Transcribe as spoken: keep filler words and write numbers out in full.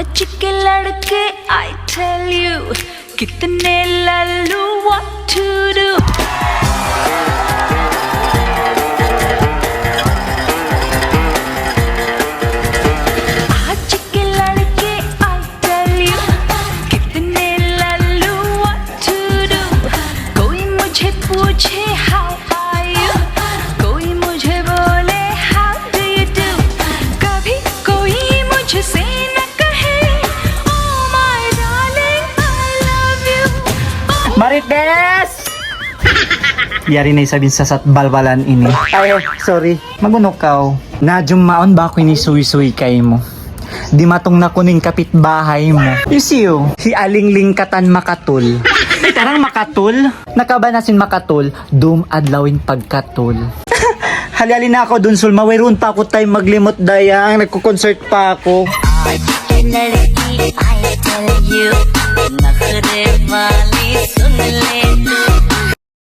आज के लड़के, I tell you, कितने लल्लू, what to do. आज के लड़के, I tell you, कितने लल्लू, what to do. कोई मुझे पूछे, how are you? कोई मुझे बोले, how do you do? कभी कोई मुझसे न कहे, oh my darling, I love you. Oh. Marites! Yari na isab in sasat balbalan ini. Ay, sorry. Mag-unu kaw? Najumaun ba aku ini suysuy kaymu? Dimatung na kunu' in kapitbahay mu. You see, oh, hi Alingling katan makatul. Ay, tarang makatul? Nakabana sin makatul, dum adlaw in pagkatul. Hali-hali na aku dun, Sulma. Wayruun pa aku time maglimut, dayang. Nagko-concert pa aku.